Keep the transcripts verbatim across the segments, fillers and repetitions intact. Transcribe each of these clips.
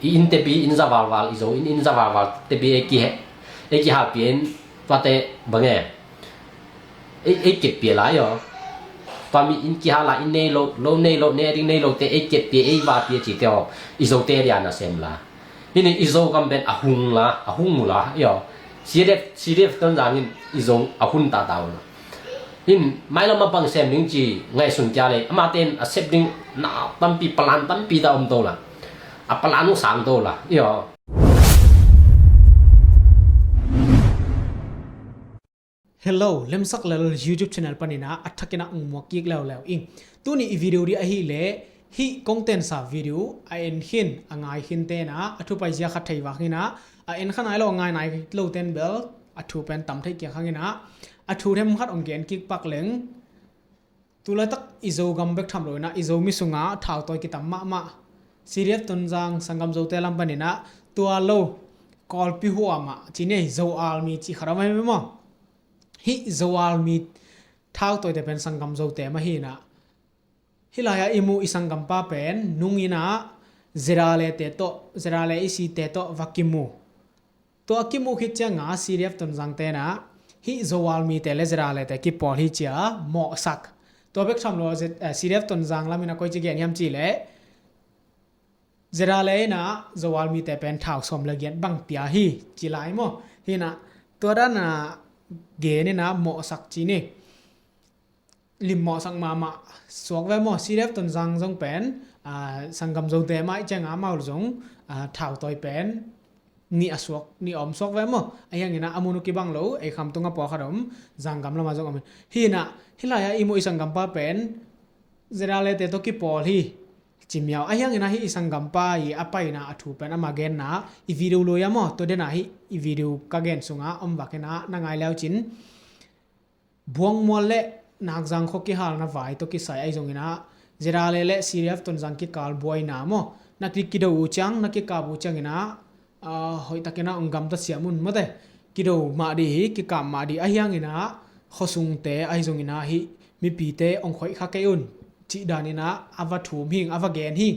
I inn tepi, inn za valval, i Zo inn, inn za valval tepi ei kihe, ei kihalpia in, tuate bang e, ei, ei kepia lai aw. Tua mi inn kihal la, inn nei lo, lo nei lo, ne ding nei lote ei kepia, ei vapia cite aw, i Zote dia nasem la. Hini i Zogam pen a hung la, a hung mu la, i aw. CDF, CDF Tonzang in i Zo a hun tata uh la. In mailam a bang sem ding ci ngaihsun kia le, amate in a sep ding na tampi, plan tampi ta om to la. A plan uh sang to la, i aw. Hello, Lemsak Lel YouTube channel panin ah a thakin ah ong muak kik leuleu ing. Tuni i video dih ahih leh, hih kong tensa video a en khin, a ngai khin ten ah a thu paizia khat thei vak in ah, a en kha nai lo, a ngai nai lo ten bel a thu pen tam thei kiak hang in ah, a thu them khat ong gen kik pak leng. Tulaitak i Zogam bek tham lo in ah, i Zomi sungah thautawi kitam mahmah. CDF Tonzang sanggam Zote lam panin ah, tua lo Kawlpi huam ah ci ni, Zo Army ci khat om ahi maw. Hih Zo Army thautawite pen sanggam Zote mah hi in ah, hih lai-ah i muh i sanggampa pen nung in ah ZRA-te tawh, ZRA EC-te tawh va kimu. Tua a kimuh khit ciangah CDF Tonzang ten ah hih Zo Army-te le ZRA-te kipawl hi ci-a mawhsak. Tua bek tham lo, Z-, eh, CDF Tonzang lam in ah koici gen hiam cih leh, ZRA in ah Zo Army-te pen thau sawm le giat bang pia hi ci lai maw. Hi in ah tua dan a gen in ah mawhsak ci ni. Lim mawhsak mahmah suak ve maw. CDF Tonzang zong pen, ah, sanggam Zote mah ahih ciangah amau zong, ah, thautawi pen nih a suak, nih a om suak ve maw. Ahi hangin ah a mun uh kibang lo, ei Khamtung ah pawlkhat om, Zangkam lamah zong om in. Hi in ah, hih lai-ah i muh i sanggampa pen ZRA-te tawh kipawl hi ci miau. Ahi hangin ah hih i sanggampa i a paina a thu pen ama genna i video lui ah maw. Tua den ah hih i video ka gen sungah om vak in ah na ngai leu cin. Buangmual le Nakzang khua kihalna vai tawh kisai ahi zongin ah, ZRA le CDF Tonzang kikal buaina maw, na ki, kido uh ciang, na kikap uh ciangin ah, ah, hoihtakin ah ong gamta siam un mawte. Kido mah dih hi, kikap mah dih ahi hangin ah, khuasungte ahi zongin ah hih mipite ong khoih kha kei un cih danin ah a va thum hing, a va gen hing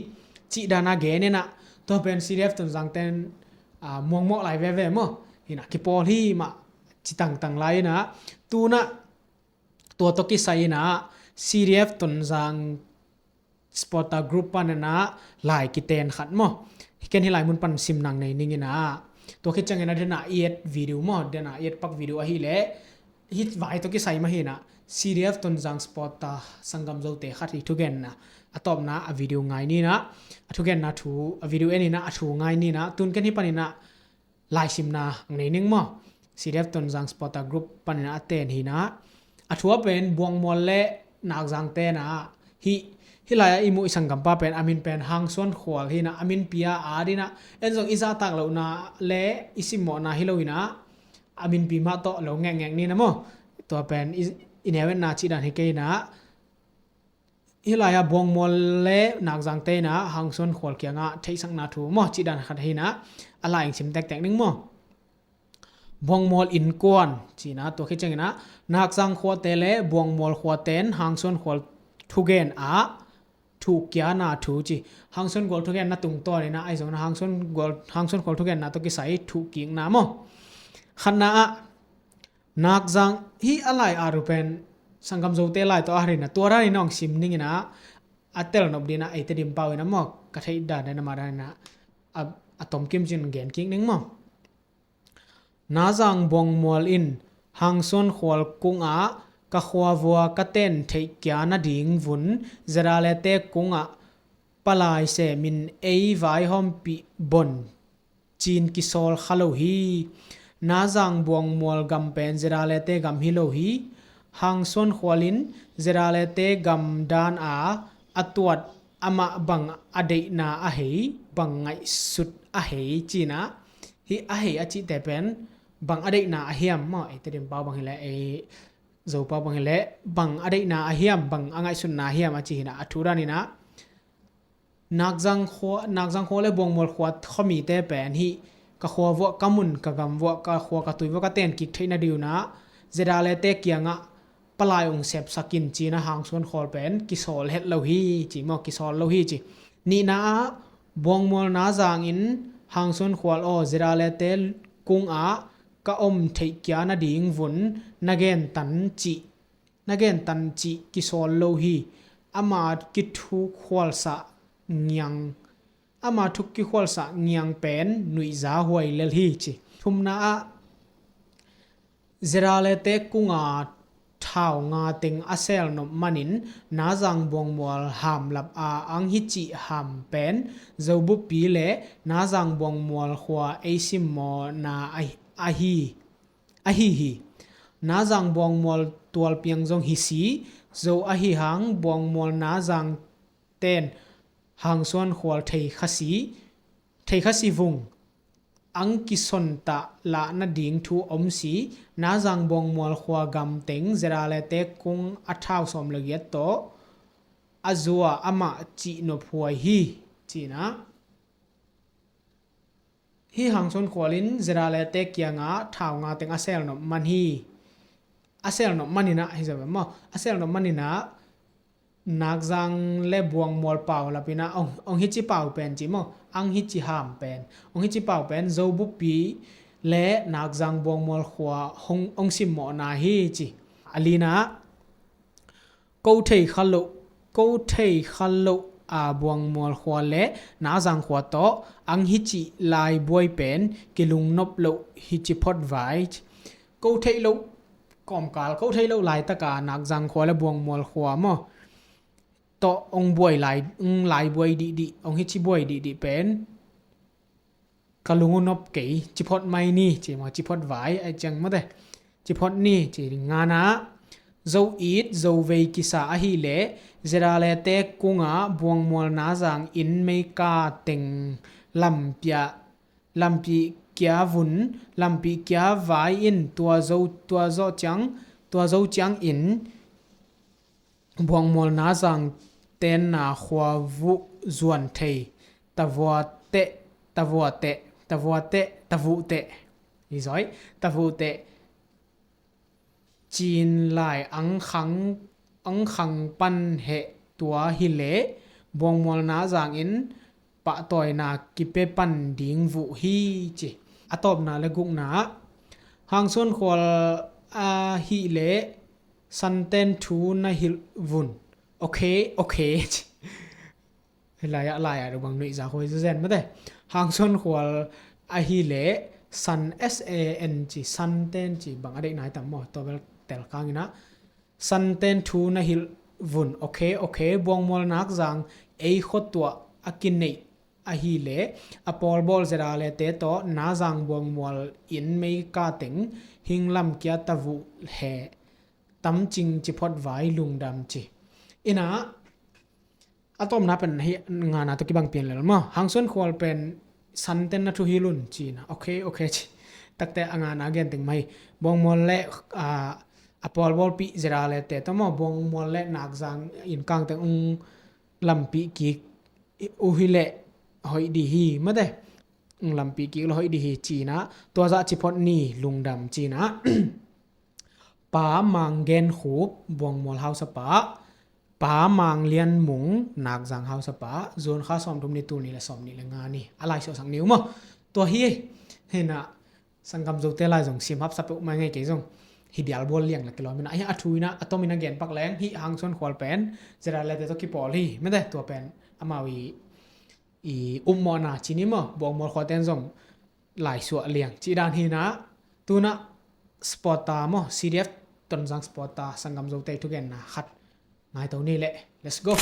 cih dan a gen in ah, tua pen CDF Tonzang ten, ah, muangmawh lai veve maw. Hi in ah kipawl hi mah ci tangtang lai in ah, tu in ah tua tawh kisai in ah CDF Tonzang supporter group panin ah lai kiten khat maw. Ken hih lai mun pan sim nang nei ning in ah. Tua khit ciangin ah den a i et video maw, den a i et pak video ahih leh, hih vai tawh kisai mah hi in ah, CDF Tonzang supporter sanggam Zote khat i thugenna, a tawpna a video ngai ni in ah, a thugenna thu, a video en in ah, a thu ngai ni in ah, tun ken hih panin ah laisimna ang nei ning maw. CDF Tonzang supporter group panin ah a ten hi in ah, a thu ah pen Buangmual le Nakzang ten ah, hih, hih lai-ah i muh i sanggampa pen a min pen Hangsuan Khual hi in ah, a minpi a at in ah, en zong i zahtak lohna le i simmawhna hi lo in ah, a minpi mah tawh lo ngekngek ni in ah maw. Tua pen i, i neu etna cih dan hi kei in ah, hih lai-ah Buangmual le Nakzangte in ah Hangsuan Khual kiangah theihsakna thu maw cih dan khat hi in ah, a lai ong sim tektek ning maw. Buangmual innkuan ci in ah, tua khit ciangin ah Nakzang khuate le Buangmual khuate in Hangsuan Khual thugen ah thuhkiana thu ci. Hangsuan Khual thugenna tungtawn in ah ahi zongin ah Hangsuan Khual, Hangsuan Khual thugenna tawh kisai thuhkikna maw. Khatna ah Nakzang, hih a lai at uh pen sanggam Zote lai tawh a hat in ah, tua dan in ah ong sim ning in ah, a telnop ding in ah ei Tedim pau in ah maw, ka theih dan in ah, mah dan in ah, a, a tomkim cin gen kik ning maw. Nazang Buangmual in Hangsuan Khual kungah ka khuavua ka ten theih kia nading vun ZRA-te kungah palai semin ei vaihawmpih bon cin kisawl kha lo hi. Nazang Buangmual gam pen ZRA-te gam hi lo hi. Hangsuan Khual in ZRA-te gam dan a, a tuat amah bang a deihna a hei, bang ngaihsut a hei ci in ah, hih a hei a cihte pen bang a deihna a hiam maw, ei Tedim pau bang hi leh, ei Zo pau bang hi leh, bang a deihna a hiam, bang a ngaihsutna a hiam a ci hi in ah, a thu dan in ah, Nakzang khua, Nakzang khua le Buangmual khua khuamite pen hih ka khua vuah, ka mun, ka gam vuah, ka khua, ka tui vuah ka ten kik theih nading un ah ZRA-te kiangah palai ong sepsak in ci in ah Hangsuan Khual pen kisawl het lo hi ci maw, kisawl lo hi ci. Nihna ah Buangmual Nazang in Hangsuan Khual aw, Zedale te kungah ka om theih kia nading vun na gentan cih, na gentan cih kisawl lo hi. Ama kithuk khualsah ngiang, ama thuk kikhualsah ngiang pen nuihza huai lel hi ci. Thumna ah Zedale te kunga thau nga teng a sel nop manin Nazang Buangmual hamlap a ang hi cih ham pen Zo buppi le Nazang Buangmual khua ei simmawhna ahi, ahi hi. Nazang Buangmual tualpiang zong hi si, Zo ahi hang Buangmual Nazang ten Hangsuan Khual thei khasi, thei khasi vung ang kisonta lah nading thu om si. Nazang Buangmual khua gam teng Zedale te kung a thau sawm le giat tawh a zua amah cih nop huai hi cina. Hi Hangsuan Khual in Zedale te kiangah thau nga teng a sel nop man hi. A sel nop maninah hi zaw maw? A sel nop maninah Nakzang le Buangmual pau lapinah ong, ong hi ci pau pen ci maw? Ang hi ci ham pen, ong hi ci pau pen Zo buppi le Nakzang Buangmual khua hong, ong simmawhna hi ci. A linah ko thei kha loh, ko thei kha loh a Buangmual khua le Nazang khua tawh ang hi cih laibuai pen kilungnop loh hi ci phot vai. Ko theih loh kawmkal, ko theih loh laitaka Nakzang khua le Buangmual khua maw tawh ong buai lai, ong laibuai dihdih, ong hi ci buai dihdih pen ka lung uh nop kei, ci phot mai ni ci maw, ci phot vai ai ciang mawte. Ci phot ni ci ngana. Zo it Zo vei kisa ahileh Zedale te kungah Buangmual Nazang in meika teng lampiah, lampih kia vun, lampih kia vai in tua zo, tua zo ciang, tua zo ciang in Buangmual Nazang tenna khua vuh zuan thei. Tavua teh, tavua teh, tavua teh, tavuh teh. Hi zaw ei, tavuh teh. Cin lai ang khang, ang khang pan heh tua hileh Buangmual Nazang in pahtawina kipia pan ding vuh hi ci. A tawpna le gukna ah Hangsuan Khual ahileh Santen thu na hilh vun. Ok, ok ci. Hi lai-ah, lai-ah dong bang nuihza khuai zazen mate. Hangsuan Khual ahileh San, S A N ci, Santen ci bang a deih nai tam maw? Tua bel tel kang inah Santen thu na hilh vun. Ok, ok. Buangmual Nakzang ei khuatuah a kineih ahileh a pawlbawl Zedale te tawh Nazang Buangmual in meika teng hing lamkia tavuh heh tamcing ci phot vai, lungdam ci. Inah a tawpna pen hi ngana tawh kibang pian lel maw? Hangsuan Khual pen Santen na thu hilh un ci inah. Ok, ok ci. Takte a ngana gen teng mah hi. Buangmual le a, a pawlbawlpih Zedale te tawh maw, Buangmual le Nakzang in kang teng ung lampih kik uh hileh hoih dih hi mate. Ung lampih kik le hoih dih hi ci inah. Tua zah ci phot ni, lungdam ci inah. Pa Mang Gen Khup, Buangmual hausapa. Pa Mang Lian Mung, Nakzang hausapa. Zun kha sawmthum ni, tul nih le sawmnih le nga ni. A lai suahsak ni uh maw? Tua hi. Hinah sanggam Zote lai zong sim hapsa peuhmah ngei kei zong. Hi bialbual liang la kilawm inah. A thu inah a tom inah gen pak leng hih Hangsuan Khual pen Zedale te tawh kipawl hi mate. Tua pen amau i, i upmawhna ci ni maw? Buangmual Khual ten zong laisuah liang cih dan hinah. Tunah supporter maw, C D F Tonzang supporter sanggam Zote thugenna khat ngaito ni leh. Let's go.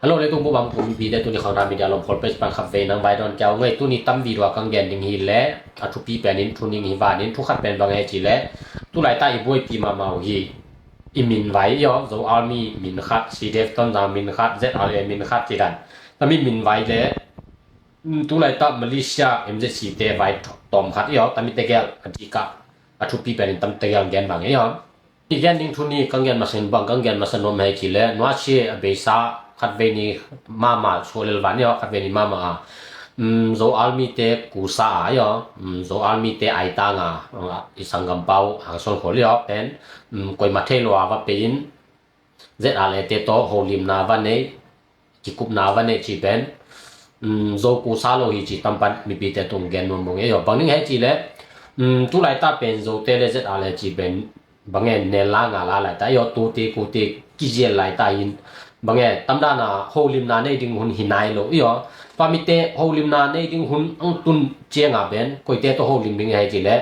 Hello, leitung bup bang pumpi te, tuni Khangthak Media lawm khol page pan khat vei nang vai dawn kia uh ngei. Tuni tam video a kang gen ding hileh a thupi penin thuning hi vanin, thu khat pen bang e ci leh, tulaitak i buaipi mahmah uh hi. I min vai i aw, Zo Army min khat, C D F Tonzang min khat, Z R A min khat ci dan. Tami min vai le tulaitak Malaysia M Z C te vai tawm khat i aw, tami tegel a dikah a thupi penin tam tegel gen bang e i aw. I gen ding thu ni kang gen masa in bang kang gen masa nuam hei ci leh, nuasia a beisa khat vei ni mahmah suah lel van i aw, khat vei ni mahmah a. Zo Army te kusa a i aw, Zo Army te aitang a, i sanggam pau Hangsuan Khual i aw pen koimah thei lo a va pei in, Z R A te tawh holimna va nei, kikupna va nei ci pen um, zo kusa lo hi ci tampan mipite tung gen nuam bang e aw. Bang ning he ci le, um, tu laita pen zote le Z R le ci pen bang e nel la nga la laita aw, tu ti ku ti kiziel laita hin bang e tamdana holimna nei ding hun hi nai lo aw. Tua mite holimna nei ding hun ang tun cianga pen koite to holim ding he ci le,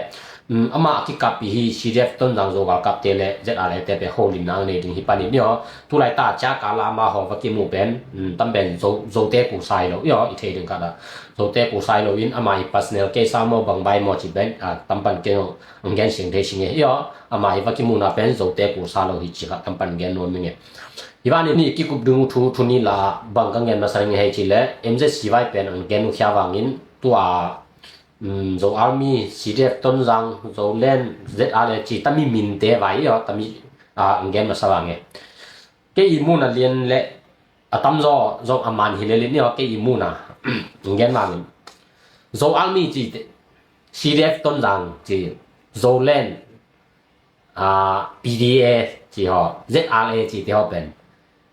um, ama kikap hi C D F Tonzang zo galkapte le Z R le te pe holimna ang nei ding hi panin aw. Tu laita ciaka la ama ho va kimu pen, um, tam pen zo, zote kusa hi lo aw, i thei ding kata. Zote kusa hi lo in ama hi personal case a maw bang bai maw ci pen, a, tampan kei ang gen sing thei sing e aw. Ama hi va kimuna pen zote kusa lo hi ci kha tampan gen nuam ning e. Hi va ni ni kikup ding thu, thu ni la bang ka gen masa ning he ci le M Z C Y pen ang gen uh khia vangin tua, um, Zo Army, C D F Tonzang, Zoland, Z R le ci tami minte vai aw, tami, a, ang gen masa vang e. Kei i muna lian le a tamzaw zong a man hi le lian aw, kei i muna ang gen vangin Zo Army ci te, C D F Tonzang ci, Zoland, a, P D A ci ho, Z R A ci te ho pen,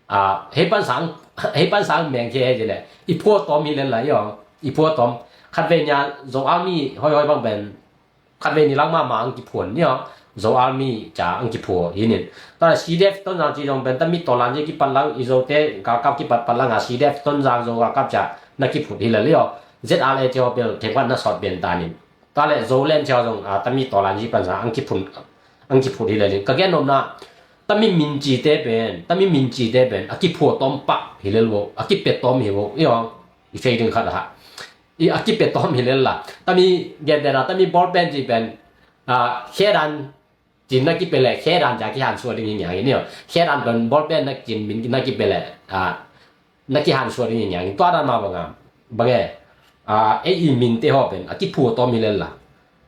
a, hei pan sang, hei pan sang meng ci he ci le i phua tom hi le la aw, i phua tom. Khat ve nia Zo Army hoi hoi bang pen khat ve ni lang mama ang kiphuan ni aw. Zo Army ca ang kiphuan hi nin. Tua le C D F Tonzang ci zong pen tami Tawlanji kipat lang, i zote galkap kipat pat lang a C D F Tonzang zo galkap ca na kiphut hi le li aw. Z R A ci ho bel thengkhat na sawt bian ta nin. Tua le Zoland ci ho zong, a, tami Tawlanji pansa ang kiphun, ang kiphut hi le li. Ka gen nopna tami min cite pen, tami min cite pen a kiphuan tom pah hi le lo, a kipia tom hi lo aw. I thei ding khat a ha. I a kipia tom hi le la. Tami gen te na, tami ball pen ci pen, a, khedan cin na kipia le, khedan ca kihan suak ding hi ngiang in aw. Khedan pen ball pen na cin min na kipia le, a, na kihan suak ding hi ngiang in. Tua dan ma bang a, bang e, a, ei i minte ho pen a kiphuan tom hi le la.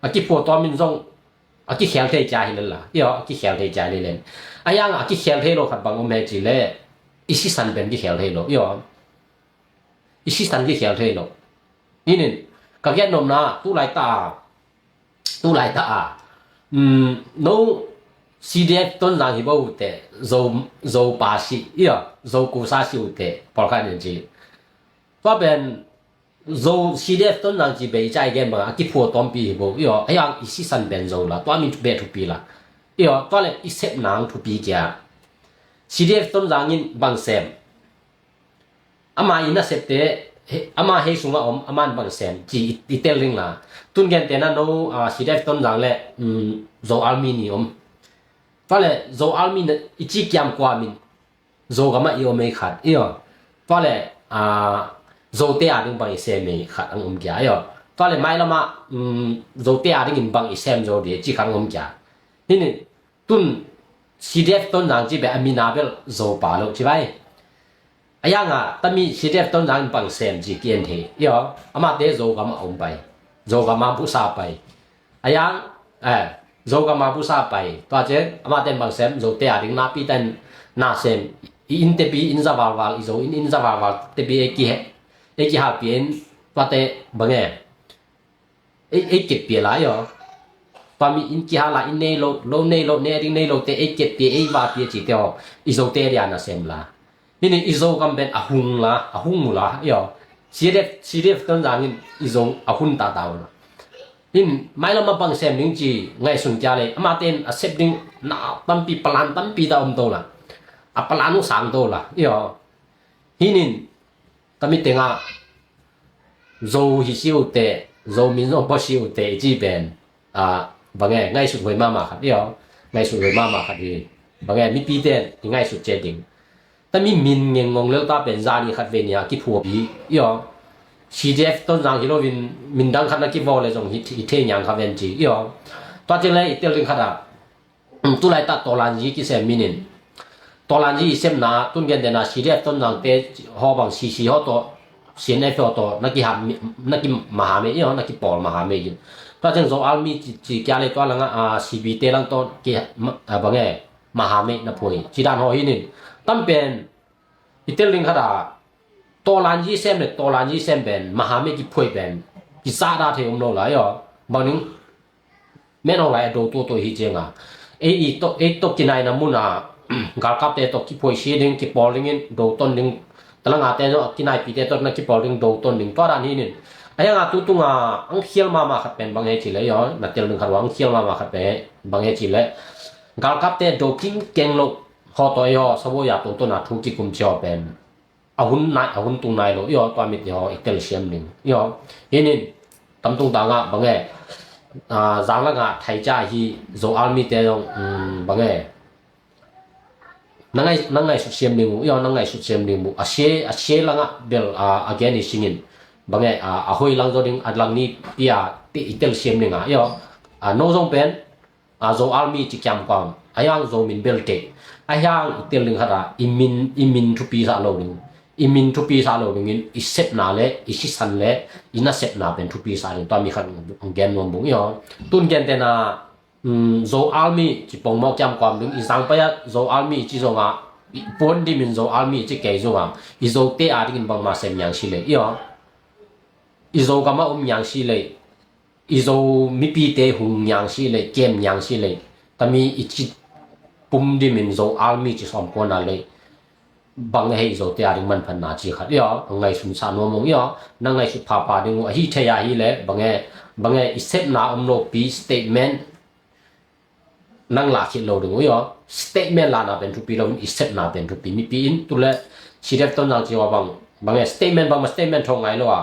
A kiphuan tom in zong a kikhel thei ca hi le la. Aw, a kikhel thei ca hi le. A yang a kikhel thei lo khat bang om he ci le i sisan pen kikhel thei lo. Aw. I sisan kikhel thei lo. Hi nin, ka gen nopna, tu laita, tu laita a, um, no C D F Tonzang hi bo te, Zo, Zo pa si, aw, Zo kusa si u te, pawlkhat nin ci. Tua pen, Zo C D F Tonzang ci be i ca i gen bang a kiphuan tompi hi bo, aw, a yang i sisan pen Zo la, tua min be thupi la. Aw, tua le i sep nang thupi kia. C D F Tonzang in bang sem. Ama i nasepte, he, ama hei sungah om, aman bang sem, ci i, i tel ding la. Tun gen te na no, a, C D F Tonzang le, um, Zo Army ni om. Tua le, Zo Army na, i ci kiam kua min, Zo gama i om ei khat, aw. Tua le, a, Zote a ding bang i sem ei khat ang om kia, aw. Tua le, mai lama, um, Zote a ding in bang i sem zo di, ci khat ang om kia. Hi nin, tun C D F Tonzang ci be a mina bel Zo pa lo ci vai. A yang a, tami C D F Tonzang in bang sem ci ki en thei. Aw, amate Zo gama om pai. Zo gama busa pai. A yang, eh, Zo gama busa pai. Tua cen, amate bang sem, Zote a ding napi ten na sem. I in tepi, in za valval, i Zo in, in za valval, tepi e ki he. E ki halpi in, tuate bang e. Ei, ei kep pia lai aw. Pami in kiha la in nei lo, lo nei lo, nei ding nei lo te ei kep pia, ei va pia ci te aw. I Zote dia na sem la. Hi nin i Zo gam pen a hung la, a hung mu la, aw. C D F, C D F Tonzang in i Zo a hun ta ta la. Hi nin, mai lama bang sem ding ci, ngaihsun kia le, amate in a sep ding na tampi, plan tampi ta om to la. A plan uh sang to la, aw. Hi nin, tami tenga, Zo hi si u te, Zo min Zo pua si u te, i ci pen, a, bang e, ngaihsut huai mama khat, aw, ngaihsut huai mama khat hi, bang e, mipi ten, i ngaihsut ce ding. Tami min ngeng ngong lel ta pen, zani khat ve nia, kiphuapi, aw, C D F Tonzang hi lo in, min dang khat na kivaw le zong hi, hi thei ngiang kha ven ci, aw. Tua ceng le, i tel ding khat a, um, tu laita Tawlanji kisem min in. Tawlanji i semna, tun gen dena C D F Tonzang te ho bang C C ho to, C N F ho to, na ki ha, na ki maha me, aw, na ki pawl maha me in. Tua ceng Zo Army ci, ci kia le tua langa, a, C B te lang to, ki, ma, a, bang e, maha me na phuai. Ci dan ho hi nin. Tam pen, i tel ding khat a, Tawlanji sem le, Tawlanji sem pen, maha me ki phuai pen, ki sa da thei om lo la, aw. Bang ning, men ong lai a do tua tua hi cianga. Ei i to, ei to kinaina muna, galkapte to kiphuai si ding, kipawl dingin, do ton ding, Talangate zong a kinaipite tawh na kipawl ding do ton ding tua dan hi nin. A hianga tu tunga ang khial mama khat pen bang he ci le, io, na tel ding khat ua ang khial mama khat pen bang he ci le, galkapte do king keng lo haw tawh, io, sawo ya tungtun a thu kikum ci haw pen a hun nai, a hun tung nai lo, io, tua mite haw i tel siam ding, io. Hi nin, tamtung tanga bang he, a, zanglanga thaica hi Zo Army te zong, um, bang he, na ngai, na ngaisut siam ding uh, io, na ngaisut siam ding uh. A sia, a sia langa bel, a, a gen i singin. Bang he, a, a hoi lang zo ding, a lang ni pia, ti i tel siam ding a, io. A, no zong pen, a, Zo Army ci kiamkuam. A hiang Zo min bel te. A hiang i tel ding khat a, i min, i min thupi sa lo ding. I min thupi sa lo dingin, i sepna le, i sisan le, i nasepna pen thupi sa ding. Tua mi khat ang gen nuam bung, io. Tun gen tena, um, Zo Army ci pongmawk kiamkuam ding, i zangpai a Zo Army ci zonga, i puan dimin Zo Army ci kei zonga, i Zote a dingin bangma sem niang si lei, io. I Zo gama um niang si lei, i Zo mipite hung niang si lei, kem niang si lei, tami i ci pum dimin Zo Army ci sawm kuana lei. Bang he i Zote a ding manphatna ci khat, io, a ngaisun sa nuam ung, io, na ngaisut phapha ding uh, a hi thei a hi le, bang he, bang he i sepna om lo pi statement, nang la khit lo ding uh, io. Statement lana pen thupi lo, i sepna pen thupi. Mipi in tu le CDF Tonzang ci ua bang, bang e statement bang ma statement tho ngai lo a.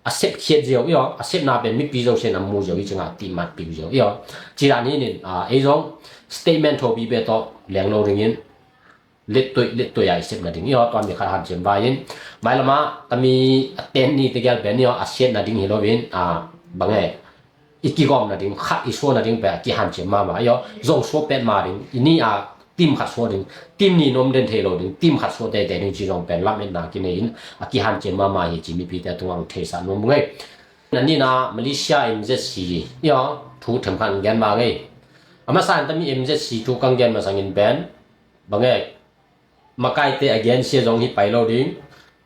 A sep khiat ziau, io. A sepna pen mipi zo sen a mu ziau, i cinga ti mat piu ziau, io. Ci dan hi nin, a, ei zong statement tho pi be to leng lo dingin. Lettuai, lettuai a i sepna ding, io, tua mi khat hanciam vai in. Mailama, tami a ten ni te gel pen, io, a siatna ding hi lo in, a, bang e, i kigawmna ding, khat i suana ding pen, a kihanciam mama, io, zong sua pet ma ding, i ni a, team khat sua ding, team ni nom den thei lo ding, team khat sua tete ding, ci zong pen, lametna kinei in, a kihanciam mama hi ci mipite tungang theisa nuam bung e. Na ni na Malaysia M Z C, io, thu them khan gen ma ngei. A masa in tami M Z C thu kang gen masangin pen, bang e, makaite a gensia zong hi pai lo ding,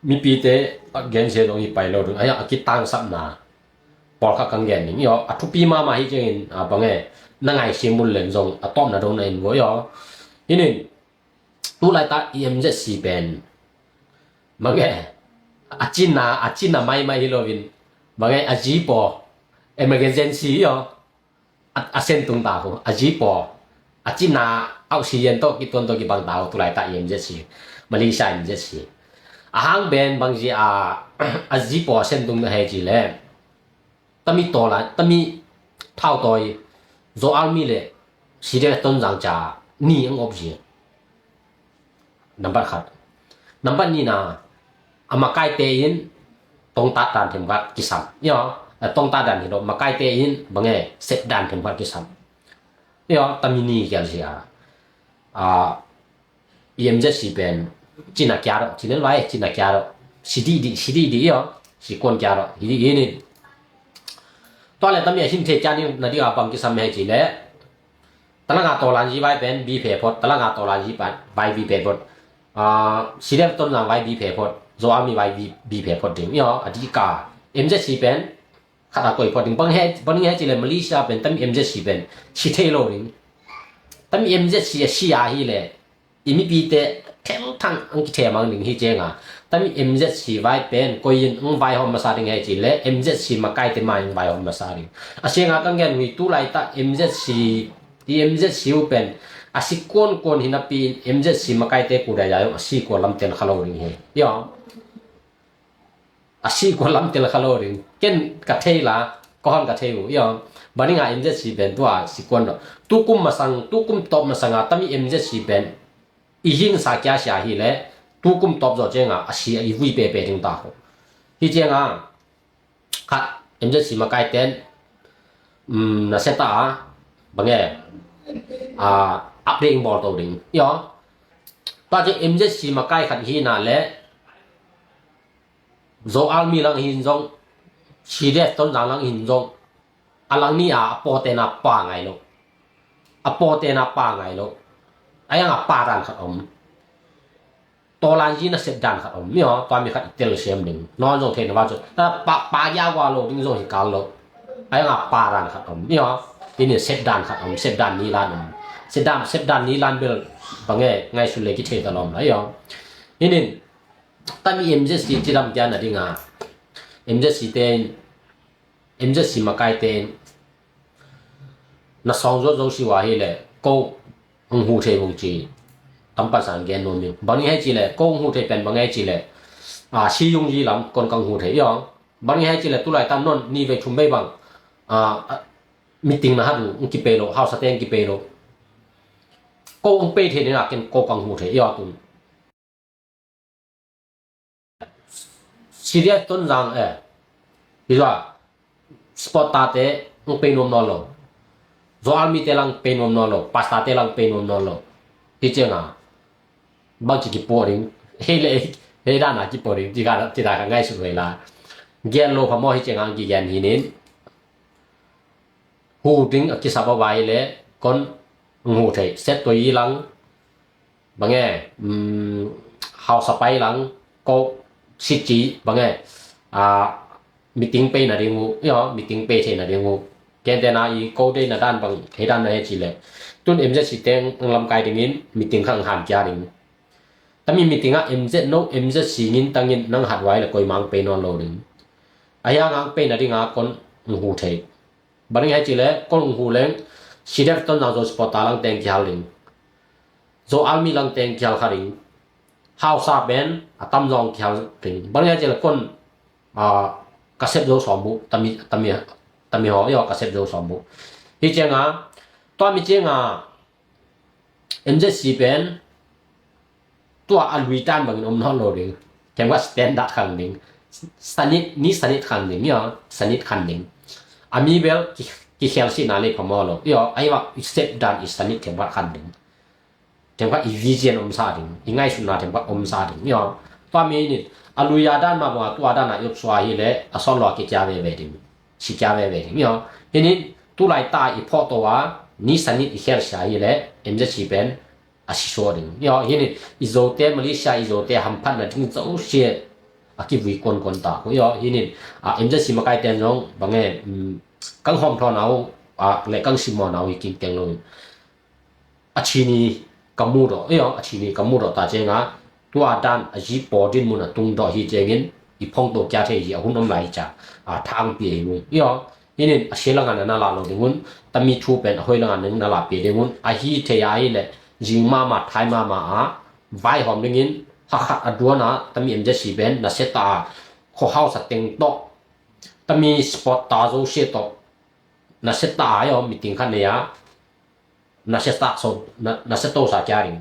mipite a gensia zong hi pai lo ding, a, a kitangsapna pawlkhat kang gen ding, io, a thupi mama hi ciangin, a, bang e, na ngaisia mun len zong, a tawpna dong na in vo, io. Hi nin, tu laitak i M Z C pen, bang e, a cina, a cina maimai hi lo in, bang e, a zipaw, emergency, io. A, a sen tung ta hu, a zipaw, a cina, a oxygen to, kituan to, kibang ta hu, tu laitak i M Z C, Malaysia M Z C. A hang ben bang zi a, a zipaw a sen tung ta he ci le, tami taw la, tami thau tawi, Zo Army le, CDF Tonzang ca, ni ang op zi. Nambat khat. Nambat ni na, a makaite in tongtat dan themkhat kisam. Io, a tongtat dan hi lo, makaite in bang e, sep dan themkhat kisam. Io, tami ni kial sia. A, i M Z C pen, cina kia ro, cina lai, cina kia ro. Sidi di, sidi di, io, sikuan kia ro. Hi di, hi ni. Tua le tami a hin the kia ni, na di a bang kisam he ci le. Talanga tawlanzi vai pen bi phe phot, talanga tawlanzi vai bi phe phot. A, CDF Tonzang vai bi phe phot, Zo Army vai bi, bi phe phot ding. Io, a di ka. M Z C pen, khat a koi phot ding. Bang he, bang he ci le Malaysia pen, tami M Z C pen, si thei lo ding. Tami M Z C a si a hi le, i mipite, thengthang ang kithe mang ding hi cianga. Tami M Z C vai pen, koi in ang vai hom masa ding he ci le, M Z C makaite ma in vai hom masa ding. A sianga kang gen hui tu laitak M Z C, i M Z C u pen, a si kuan kuan hi napi in M Z C makaite ku dai dai a si kuan lam tel kha lo ding hi. Io. A si kuan lam tel kha lo ding. Ken ka thei la, ka hon ka thei u. Io. Bang ni nga M Z C pen tua si kuan lo. Tukum masang, tukum top masanga, tami M Z C pen. I hing sa kia sia hi le, tukum top zo cianga, a si a i vui pepe ding ta ho. Hi cianga, khat, M Z C makai ten, um, na seta a, bang e, a, update bol to ding. Io, tua ci M Z C makai khat hi na le, Zo Army lang hin zong, CDF Tonzang lang hin zong, a lang ni a, a pawte na pa ngai lo. A pawte na pa ngai lo. A yang a pa dan khat om. Tawlanzi na sep dan khat om. Io, tua mi khat i tel siam ding. Non zong thei na va cu. Pa, pa ya wa lo ding zong hi kal lo. A yang a pa dan khat om. Io, hi nin sep dan khat om. Sep dan ni lan om. Sep dan, sep dan ni lan bel bang e ngai su le ki thei ta lom la. Io. Hi nin Tami M Z C cidam kia na dinga, M Z C te in, M Z C makai te in na sawng zuat zo siwa hi le ko ang hu thei vung ci tampan sang gen nuam in. Bang ni hei ci le ko ang hu thei pen bang hei ci le a si yung yi lam kon kang hu thei yong. Bang ni hei ci le tulai tam non ni vei thum vei bang a meeting na hadu ang kipei lo, hausa te ang kipei lo. Ko ang pei thei ni na ken ko kang hu thei yong tun. Serious ton zang eh. Hi zua sport ta te ang pei nuam nawn lo. Zo army te lang pei nuam nawn lo. Pasta te lang pei nuam nawn lo. Hi cianga bang ci kipo ding. Hei le hei dana kipo ding. Ci ka ci da ka ngai su hei la. Gen lo pha mo hi cianga ang ki gen hi nin. Hu ding a kisap a vai le kon ang hu thei set to yi lang. Bang e hausa pai lang ko sit ci bang e a meeting pei na ding u yo meeting pei thei na ding u. Ken te na i ko dei na dan bang hei dan na he ci le tun M Z C teng ang lam kai ding in meeting khang han kia ding. Tami meeting a M Z no M Z C ngin tangin nang hat vai le koi mang pei nawn lo ding. A hiang ang pei na ding a kon ang hu thei. Bang ni hei ci le kon ang hu leng sidef ton zang zo sport ta lang teng kihal ding. Zo army lang teng kihal kha ding. Hausa pen a tam zong kihal ding. Bang ni hei ci le kon a ka sep zo sawm bu tami tami tami ho yo ka sep zo sawm bu. Hi cianga tua mi cianga M Z C pen tua a lui tan bangin om nawn lo ding. Kemkhat standard khang ding. Sanit ni sanit khang ding yo sanit khang ding. A mi bel ki ki khel si na le pha mo lo yo ai wa i sep dan i sanit kemkhat khang ding. Themkhat i vision om sa ding i ngaihsutna themkhat om sa ding yo. Tua mi nin a lui a dan ma bunga tua dan a i op sua hi le a son lo a kikia veve ding. Sikia veve ding yo. Hi nin tulai ta i photo a ni sanit i khel sia hi le M Z C pen a si so ding yo. Hi nin i zote Malaysia i zote hamphat na ding zo sia a kivui kon kon ta ko yo. Hi nin a M Z C makai ten zong bange kang hom tho nau a le kang simo nau hi king teng lo. A chini ka mu do yo a chini ka mu do ta chenga tua dan a ji po din mun a tung do hi chengin i phong to kya thei hi a hun om lai cha a thang pi hi mu yo. Hi nin a se langa na la lo ding un tami thu pen a hoi langa na la pi ding un a hi thei a hi le jing mama thai mama a vai hom dingin ha khat a duana tami M Z C pen na se ta a kho hausa teng to tami sport ta zo se to na se ta a yo meeting khat nei a na se ta so na se to sa kya ring.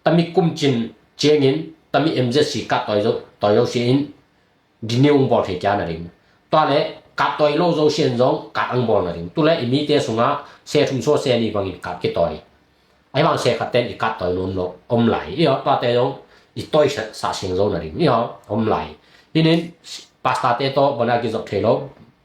Tami kum cin ciangin tami M Z C kat toi zo toi zo si in diniu ang bol thei kya na ring. Tua le kat toi lo zo si in zong kat ang bol na ring. Tu le i mite sunga se thum so se ni bangin kat ki toi. Ai bang se khat ten i kat toi nuam lo om lai. Io tua te zong i toi sa sing zo na ring. Io om lai. Hi nin pasta te to bana ki zop thei lo.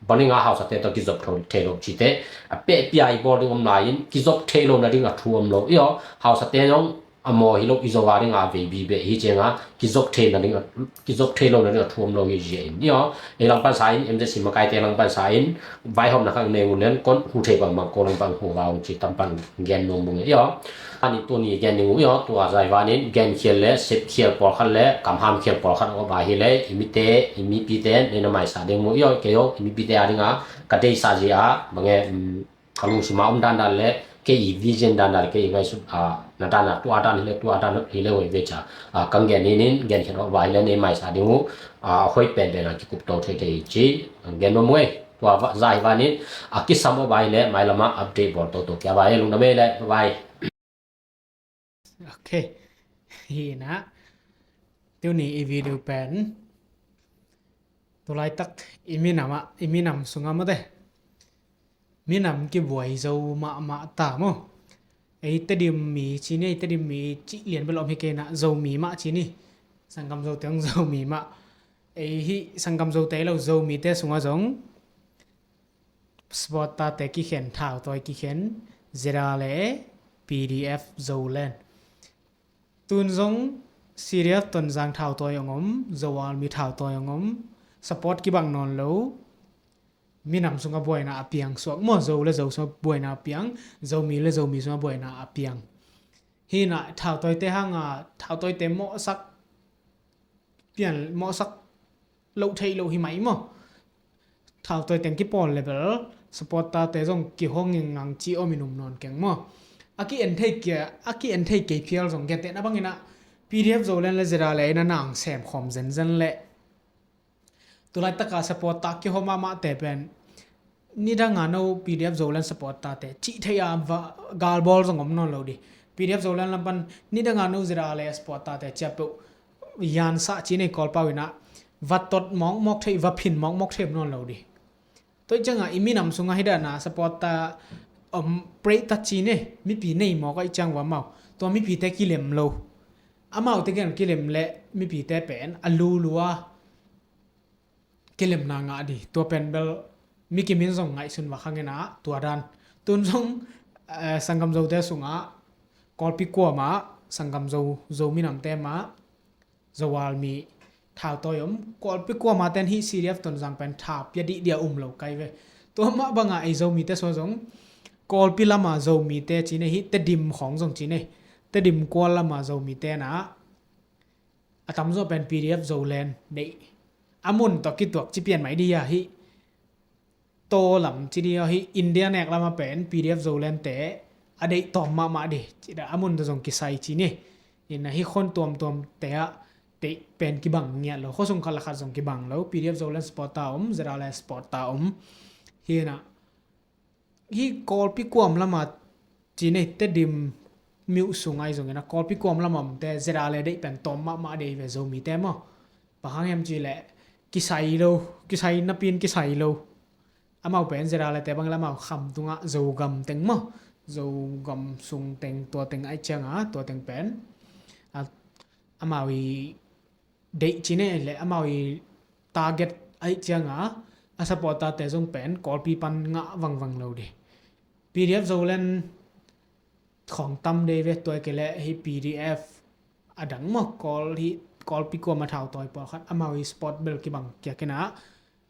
Bani nga hausa te to kizop thei lo cite a peh pia i bol ding om lai in kizop thei lo na ding a thu om lo io hausa te zong a maw hi lo i zo a ding a vei bi beh hi cianga kizop thei na ding a kizop thei lo na ding a thu om lo hi zia in io. Ei langpan sa in M Z C makai te langpan sa in vaihawmna khang nei un len kon hu thei bang bang ko langpan hu va ung ci tampan gen nuam bung io. Ani tuni gen ding uh io tua zai vanin gen khial le sep khial pawlkhat le kamham khial pawlkhat a va hi le i mite i mipite nei na maisa ding uh io kei io i mipite a dinga ka deisa zi a bange ka lungsima om dandan le kei i vision dandan le kei i ngaisut a na dana tua dan hi le tua dan hi le hoi vecha kang gen inin gen khial a va hi le nei maisa ding uh a hoi pen pen a kikup to thei thei ci gen nuam uh ei. Tua zai vanin a kisam a va hi le mailama update bawl to to kia va hi lungdam ei le bye. Ok. Hi na tuni i video pen tulaitak i minam ah i minam sunga mate minam kibuai zo mahmah ta maw? Ei Tedim mi ci ni ei Tedim mi ci lian bel om hi kei na Zomi mah ci ni. Sangkam zo teng Zomi mah ei hi sangkam zo te lo Zomi te sunga zong sport ta te kikhen thau toi kikhen zera le P D F Zoland tun zong serious Tonzang thau toi ong om Zoal mi thau toi ong om support kibang nawn lo. Minam sunga buaina a piang suak maw Zo le Zo sunga buaina a piang Zomi le Zomi sunga buaina a piang. Hina thau toi te hanga thau toi te mawhsak pian mawhsak loh theih loh hi mah i maw. Thautawi teng kipawl level supporter te zong kihong ngengngang ci om in um nawn keng maw. A ki-en thei kia, a ki-en thei kei phial zong gentehna bangin ah P D F Zoland le ZRA le in a nang sem khawm zenzen leh tulaitaka supporter kihawm mahmahte pen nidanga no P D F Zoland supporter te cih thei a va galbawl zong om nawn lo di. P D F Zoland lam pan nidanga no ZRA le supporter te ciah peuh yansah ci nei Kawlpau in ah va tot mawkmawk thei, va phin mawkmawk thei om nawn lo di. Tua i cianga i minam sunga hi dana supporter om prei ta ci nei, mipi nei mawk a i ciang va mau. Tua mipite kilem lo. Amaute gen kilem leh mipite pen a lulua kilemna ngah di. Tua pen bel mi kimin zong ngaihsun va khangin ah tua dan. Tun zong, eh, sanggam Zote sungah Kawlpi kuamah sanggam Zo, Zo minamte mah Zo Army thautawi om. Kawlpi kuamah ten hih C D F Tonzang pen thau pia dihdia um lo kai ve. Tua mah bangah ei Zomite sua zong Kawlpi lama Zomite ci nei hih Tedim khawng zong ci nei. Tedim kual lama Zomite na a tamzaw pen P D F Zoland deih. A mun tawh kituak ci pian mai di a hih taw lam ci di a hih India nek lama pen P D F Zoland te a deih tawm mahmah di. Ci dah a mun tawh zong kisai ci ni. Ina hih khon tuamtuam te ah deih pen kibang ngiat lo. Khuasung khat le khat zong kibang lo. P D F Zoland supporter om, ZRA le supporter om. Hi na hih Kawlpi kuam lama ci nei Tedim miuh sung ai zongin a Kawlpi kuam lama omte ZRA le deih pen tawm mahmah dei ve Zomite maw. Bang hang hiam ci leh kisai lo, kisai napi in kisai lo. Amau pen ZRA le te bang lamau kham tungah Zogam teng maw. Zogam sung teng tua teng ai cianga tua teng pen a, amau i deih ci nei le amau i target ai cianga a supporter te zong pen Kawlpi pan ngah vangvang lo di. P D F Zoland khawng tam dei ve tua i kei leh hih P D F a dang maw Kawl hih Kawlpi kuama thautawi pawlkhat amau i support bel kibang kiak in ah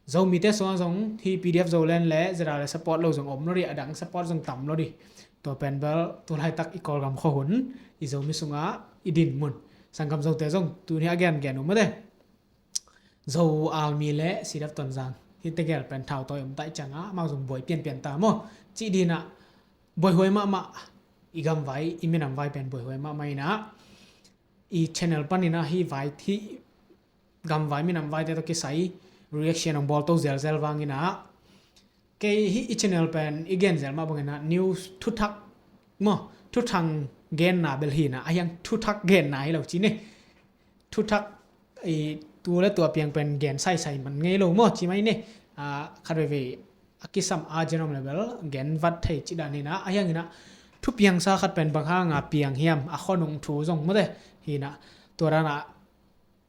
Zomite sungah zong hih P D F Zoland le ZRA le support lo zong om lo di, a dang support zong tam lo di. Tua pen bel tulaitak i Kawlgam khuahun i Zomi sungah i din mun sanggam Zote zong tuni a gengen uh mate. Zo Army le C D F Tonzang hih tegel pen thautawi om taih cianga amau zong buai pianpian ta maw. Cih dinah buaihuai mahmah i gamvai i minamvai pen buaihuai mahmah inah i channel paninah hih vai hih gamvai minamvaite tawh kisai reaction hong bawl to zelzel vanginah kei hih i channel pen i genzel mah banginah news thuthak maw thuthang genna bel hinah a hiang thuthak genna hi lo ci ni. Thuthak i tu le tua piang pen gen saisai man ngei lo maw ci mai ni. Khat veivei a kisam a genom le bel gen vat thei ci dan hinah a hianginah thupiangsa khat pen bang hanga piang hiam a khuanung thu zong mawte hinah tua danah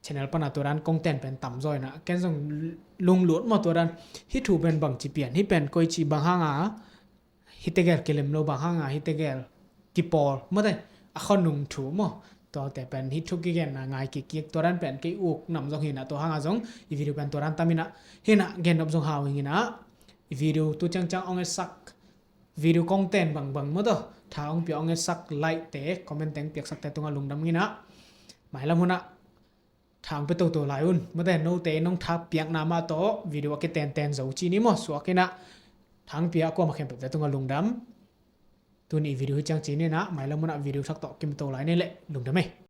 channel pana tua dan kongten pen tamzaw inah ken zong lunglut maw tua dan hih thu pen bangci pian hih pen koici bang hanga hih tegel kilem lo bang hanga hih tegel kipawl mawte a khuanung thu maw. Tuate pen hih thu kigenna ngai kikkik tua dan pen kei uk nam zong hinah tua hanga zong i video pen tua dan taminah hinah gennop zong hau hinginah i video tu ciangciang ong etsak video kongten bangbang mawtaw tha ong pia ong etsak like te comment teng piaksakte tungah lungdam hinah mailam hunah thang pe toto lai un mate note nong thak piakna mah tawh video a kitenten zo ci ni maw suak inah thang pia a kuama khempeuhte tungah lungdam. Tuni video hi ciang ci ninah mailam hunah video thak tawh kimuto lai ni leh lungdam ei.